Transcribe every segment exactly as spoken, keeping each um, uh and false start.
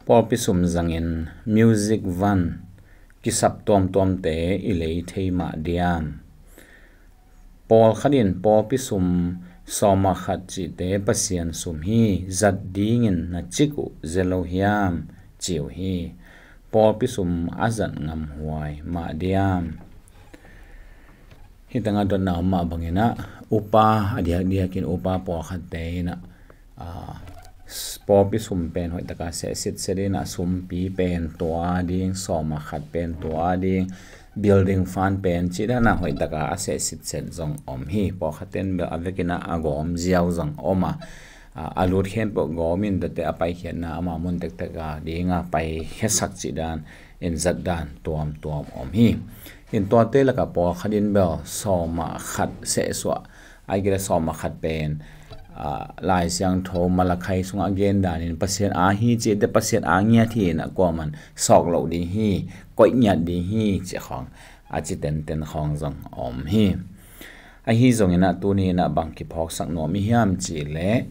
Pawlpi sum zangin music van kisap tuamtuamte i lei thei mah diam? Pawlkhat in pawlpi sum sawmah khat cihte Pasian sum hi, zat dingin na cik uh ze lo hiam? Ci uh hi. Pawlpi sum a zat ngamhuai mah diam? Hih tengah dotna om mah bangin ah, upa a diakdiakin upa pawlkhatte in ah, aa, s-, pawlpi sum pen hoihtaka seh sitset in ah, sumpi pen tua ding, sawmah khat pen tua ding, building fund pen cih dan ah hoihtaka a seh sitset zong om hi. Pawlkhatte in bel a vekin ah a gawm ziau zong om a, aa, a lut khempeuh gawm in, tuate a paikhiatna ama mun tektek a ding a paikhiasak cih dan in zat dan tuamtuam om hi. In tuate lakah pawlkhat in bel sawmah khat sehsuah, ahih kei leh sawmah khat pen, aa, Lai Siangtho Malakai sungah a gen danin Pasian aa hi cihte, Pasian aa ngiat hi in ah, kuaman sawk loh ding hi, koih ngiat ding hi cih khawng, a ci tenten khawng zong om hi. Ahi zongin ah tuni in ah bang kiphawksak nuam i hiam cih leh,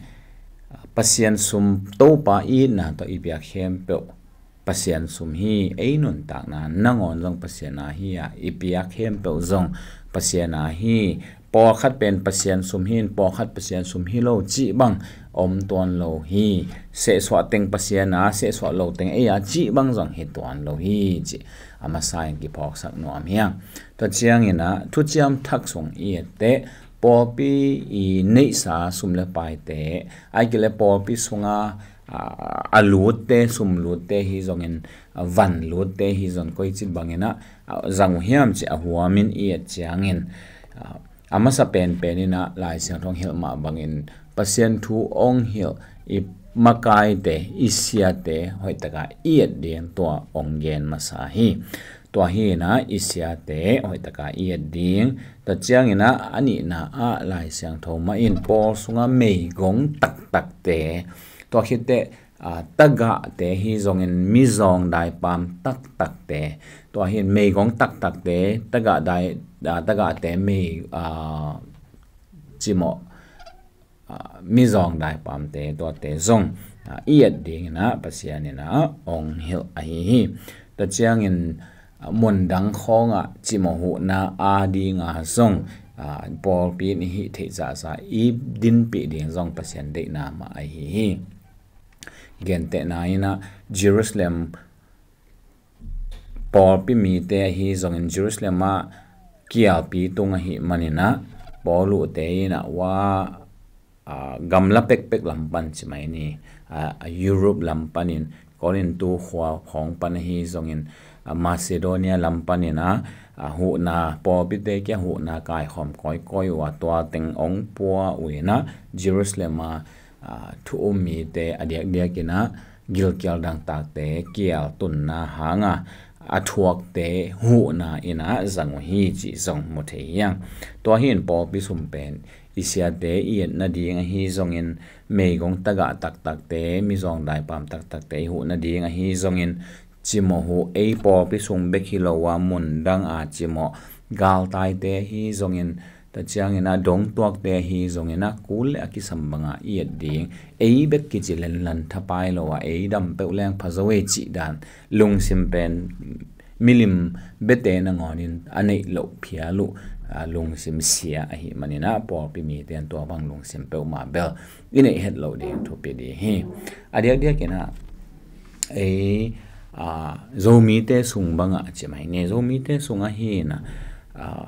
Pasian sum, Topa itna tawh i piak khempeuh Pasian sum hi. Ei nuntakna nangawn zong Pasian aa hi a, i piak khempeuh zong Pasian aa hi. Pawlkhat pen Pasian sum hi in, pawlkhat Pasian sum hi lo cih bang om tuan lo hi. Sehsuah teng Pasian aa, sehsuah lo teng ei aa cih bang zong hi tuan lo hi cih a masa in kiphawksak nuam hi hang. Tua ciangin ah Thuciam Thak sung i et teh, pawlpi i neihsa sum le paite, ahih kei leh pawlpi sunga, aa, a lutte, sum lutte hi zongin, aa, van lutte hi zong koici bangin ah, aa, zang uh hiam cih a huamin i et ciangin, aa, a masa penpen in ah Lai Siangtho hong hilh mah bangin Pasian thu hong hilh i makaite, i siate hoihtaka i et ding tua hong gen masa hi. Tua hi in ah i siate hoihtaka i et ding. Tua ciangin ah a nihna ah Lai Siangtho mah in pawl sunga meigong taktakte, tua khit teh, aa, tagahte hi zongin mizawng daipam taktakte, tua hi in meigong taktakte, tagah dai, aa, tagahte mei, aa, cimawh, aa, mizawng daipamte, tuate zong, aa, i et dingin ah Pasian in ah hong hilh ahi hi. Tua ciangin, aa, mundang khawngah cimawh huhna a dinga zong, aa, pawlpi in i hih theih zahzah, i dinpih ding zong Pasian deihna mah ahi hi. Gentehna in ah Jerusalem pawlpi mite ahi zongin, Jerusalem ah kialpi tung ahih manin ah, Paul uhte in ah, aa, gamla pekpek lam pan ci mai ni, aa, Europe lam panin, Korintu khua khawng pan ahi zongin, aa, Macedonia lam panin ah, aa, huhna, pawlpite kiang huhna kaikhawm kawikawi uh a, tua teng hong pua uh in ah, Jerusalem a, aa, thu um mite a diakdiakin ah gilkial dangtakte kial tunna hanga a thuakte huhna in ah zang uh hi cih zong mu thei hi hang. Tua hi in pawlpi sum pen i siate i et nading ahi zongin, meigong tagah taktakte, mizawng daipam taktakte i huh nading ahi zongin, cimawh huh, ei pawlpi sung bek hi lo a, mundang a cimawh galtaite ahi zongin, tua ciangin ah dongtuakte ahi zongin ah, kul le a kisam banga i et ding, ei bek kici lenlan thapai lo a, ei dam peuh leng pha zo ei cih dan lungsim pen milim biate nangawnin a neih loh phial uh, aa, lungsim sia ahih manin ah, pawlpi mite in tua bang lungsim peuhmah bel i neih het loh ding thupi ding hi. A diakdiakin ah, ei, aa, Zomite sung bangah ci mai ni, Zomite sung ahi in ah, aa,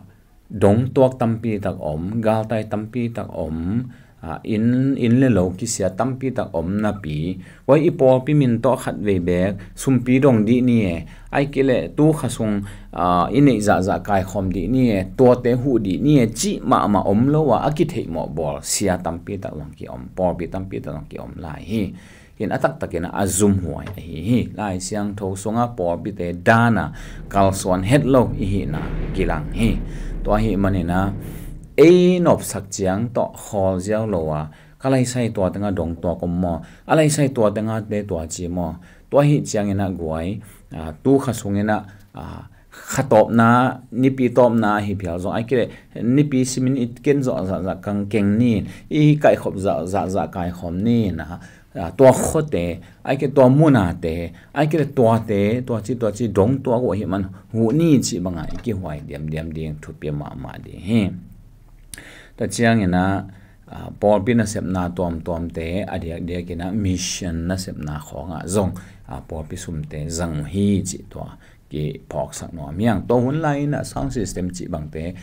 dongtuak tampi tak om, galtai tampi tak om, aa, inn, inn le lo kisia tampi tak om napi, koi i pawlpi min tawh khatvei beek sumpi dong dih ni e, ahih kei leh tu kha sung, aa, i neih zahzah kaikhawm dih ni e, tuate huh dih ni e, cih mahmah om lo a, a kitheih mawh bawl sia tampi tak zong kiom, pawlpi tampi tak zong kiom lai hi. In a taktakin a zumhuai ahi hi. Lai Siangtho sunga pawlpite dana kalsuan het lo i hihna kilang hi. Tua ahih manin ah, ei nopsak ciang tawh khawl ziau lo a, ka laisai tua tengah dongtuak om maw, a laisai tua tengah te tua ci maw, tua ahih ciangin ah guai, aa, tu kha sungin ah, aa, kha tawpna, nipi tawpna ahi phial zong, ahih kei leh nipi simin i ken zawh zahzah kang keng ni, i kaikhop zah, zahzah kaikhawm ni in ah, ah, tua khuate, ahih kei leh tua munate, ahih kei leh tuate, tua ci, tua ci dong tuak uh ahih man huh ni cih bangah i kihuai diamdiam ding thupi mahmah ding hi. Tua ciangin ah, ah, pawlpi nasepna tuamtuamte a diakdiakin ah mission nasepna khawngah zong, ah, pawlpi sumte zang uh hi cih tua kiphawksak nuam hi hang. Tua hun lai-in ah sound system cih bangte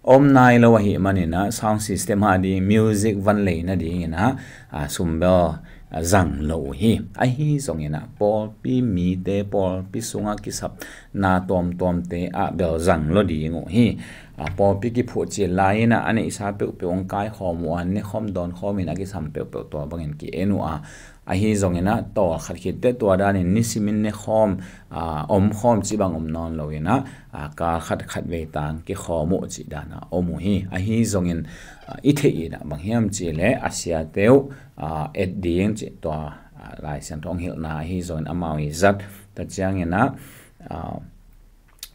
om nai lo ahih manin ah sound system a ding, music van lei nadingin ah, ah, sum bel, ah, zang lo uh hi. Ahi zongin ah pawlpi mite, pawlpi sungah kisapna tuamtuamte ah bel zang lo ding uh hi. Ah, pawlpi kiphuh cil lai-in ah a neihsa peuhpeuh hong kaikhawm uh a, nekhawm dawnkhawmin a kisam peuhpeuh tua bangin ki-en uh a, ahi zongin ah tawlkhat khit teh tua danin nisimin nekhawm, ah, omkhawm cih bang om nawn loin ah, ah, kal khat khatvei tang kikhawm uh cih dan ah om uh hi. Ahi zongin, ah, i theih in ah bang hiam cih leh a siate uh, ah, et ding cih tua, ah, Lai Siangtho hong hilhna ahi zongin amau i zat. Tua ciangin ah, ah,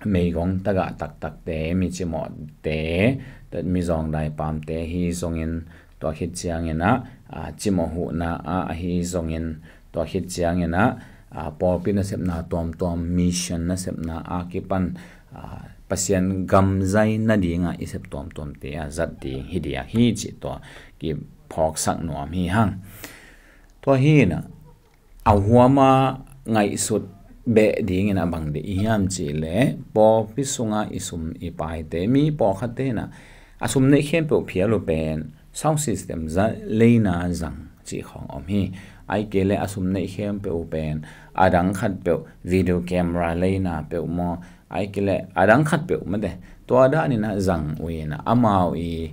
meigong tagah taktakte, mi cimawhte, mi zawngdai pamte ahi zongin, tua khit ciangin ah, ah, cimawh huhna ah ahi zongin, tua khit ciangin ah, ah, pawlpi nasepna tuamtuam, mission nasepna a kipan, ah, Pasian gam zai nadingah i sep tuamtuamte ah zat ding hi diak hi cih tua kiphawksak nuam hi hang. Tua hi-in ah, a huama ngaihsut beh dingin a bang dih i hiam cih leh, pawlpi sungah i sum i paite, mi pawlkhatte in ah a sum neih khempeuh phial uh pen sound system zat leina zang cih khawng om hi. Ahih kei leh a sum neih khempeuh uh pen a dang khatpeuh video camera leina peuh maw, ahih kei leh a dang khatpeuh mate, tua danin ah zang uh in ah amau i,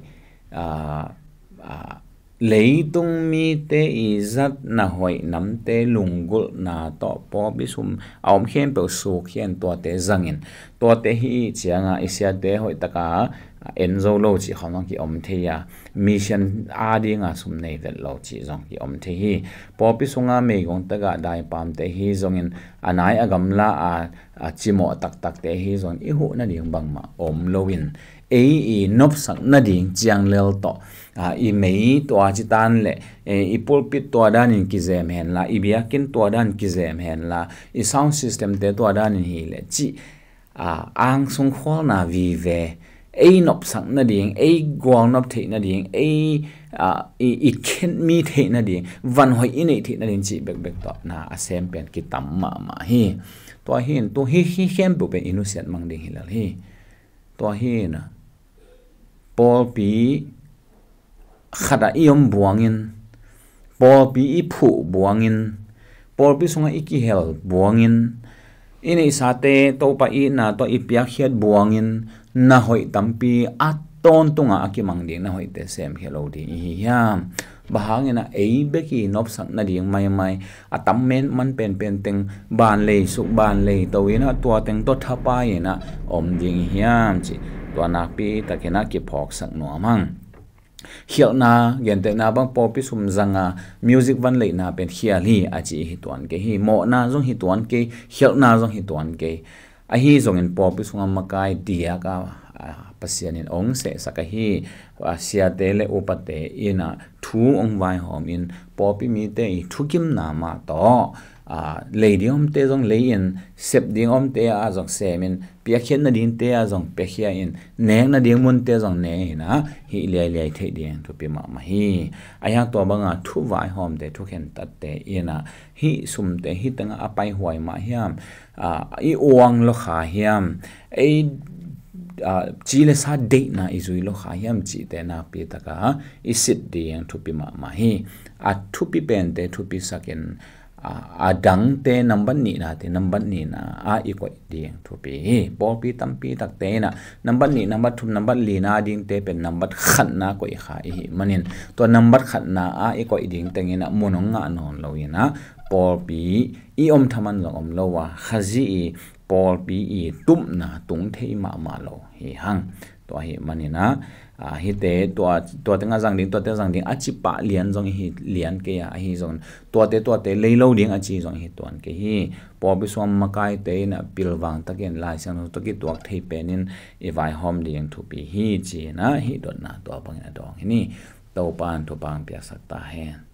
ah, ah, leitung mite i zatna hoih namte lunggulhna tawh pawlpi sum a om khempeuh sukhian tuate zangin, tuate hih ciangah i siate hoihtaka en zo lo cih khawng zong ki-om thei a, mission a dinga sum nei vet lo cih zong ki-om thei hi. Pawlpi sunga meigong tagah daipamte hi zongin a nai a gamla a, a cimawh taktakte hi zongin i huh nading bangmah om loin, ei i nopsak nading ciang lel tawh, a, i mei tua citan le, e, i pulpit tua danin kizem henla, i biakinn tua dan kizem henla, i sound system te tua danin hi le cih, a, angsung khualna vive, ei nopsak nading, ei gualnop theih nading, ei, a, i, i khenmi theih nading, vanhoih i neih theih nading cih bekbek tawh na a sem pen kitam mahmah hi. Tua hi in tu hi, hi khempeuh pen i nusiat mang ding hi lel hi. Tua hi in a, pawlpi khatah i om buangin, pawlpi i phuh buangin, pawlpi sungah i kihel buangin, i neihsate Topa itna tawh i piakkhiat buangin, na hoih tampi a tawntungah a kimang ding na hoihte semkhia lo ding i hi hiam? Bang hangin a ei bek i nopsak nading maimai, a tam men man penpen teng ban lei suk ban lei to in a tua teng tawh thapai in a om ding i hiam cih tua nakpi takin a kiphawksak nuam hang. Khialhna, gentehna bang pawlpi sum zanga music van leihna pen khial hi a ci hi tuan kei hi. Mawhna zong hi tuan kei, khialhna zong hi tuan kei. Ahi zongin pawlpi sunga makai diak a, a, Pasian in ong sehsak ahi, a, siate le upate in a thu ong vaihawm in pawlpi mite i thukimna mah tawh, a, lei ding omte zong lei in, sep ding omte a zong sem in, piakkhiat nadingte a zong piakhia in, nek nading munte zong ne in a, hih liailiai theih ding thupi mahmah hi. Ahi hang tua banga thu vaihawmte, thukhentatte in a, hih sumte hih tengah a paihuai mah hiam, a, i uang lo kha hiam, ei, a, ci le sa deihna i zui lo kha hiam cihte nakpi taka i sit ding thupi mahmah hi. A thupi pente thupi sakin, a, a dangte nambat nihnate nambat nihna a i koih ding thupi hi. Pawlpi tampi takte in a nambat nih, nambat thum, nambat lina dingte pen nambat khatna koih kha i hih manin, tua nambat khatna a i koih ding tengin a mun hong ngah nawn lo in a, pawlpi i om thaman zong om lo a, Khazih i pawlpi i tupna tung thei mahmah lo hi hang. Tua hi manin a, a, hihte tua, tua tengah zang ding, tua tengah zang ding a ci pah lian zong i hi lian kei a, ahi zong tuate, tuate lei lo ding a ci zong i hi tuan kei hi. Pawlpi sung makaite in a pilvang takin Lai Siangtho tawh kituak thei penin i vaihawm ding thupi hi ci in a, hih dotna tua bangin a dawng hi ni. Topa in thupha piaksak ta hen.